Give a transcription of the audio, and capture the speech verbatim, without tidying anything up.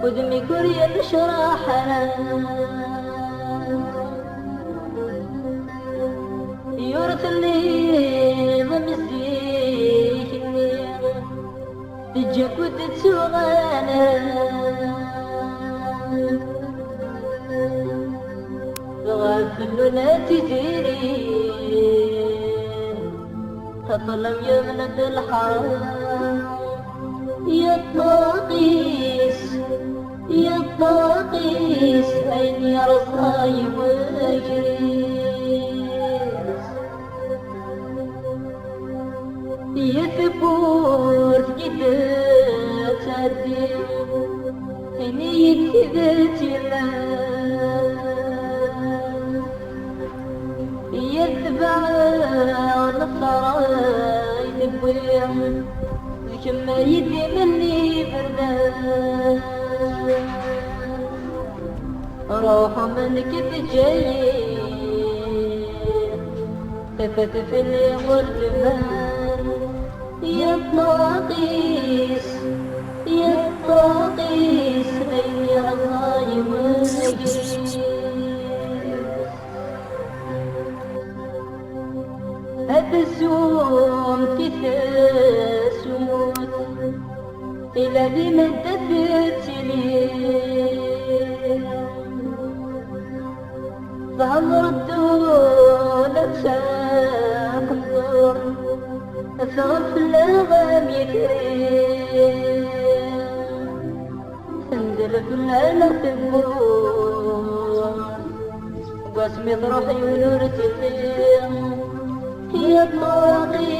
Udem-ik ur yennecraḥ ara. Ur telliḍ am zik-nni, teǧǧa-k ur d-tettuɣal ara. Dɣa fell-un a tiziri, teṭṭlem yiwen n lḥaṛa. Yeṭṭaq-is, yeṭṭaq-is, ayen yerẓa yewweg-is. Yir tewwurt i d-ttɛeddi, ini-yi-d tidet yellan. Yir tbaɛ n lextar ay d-wwiɣ, d kemm ay d-imenni iberdan. Ruḥ, ma nekk teǧǧa-yi, tafat fell-i ur d-tban. Yeṭṭaq-is, yeṭṭaq-is, ayen yerẓa yewweg-is. Ad tsumt i tasumut, ila di medda tettili. Tɛemmer ddunit aqendur, tɣef fell-aɣ am yitri. Tendel fell-aneɣ tewwurt, deg wasmi truḥ yiwen ur telli. Yeṭṭaq-i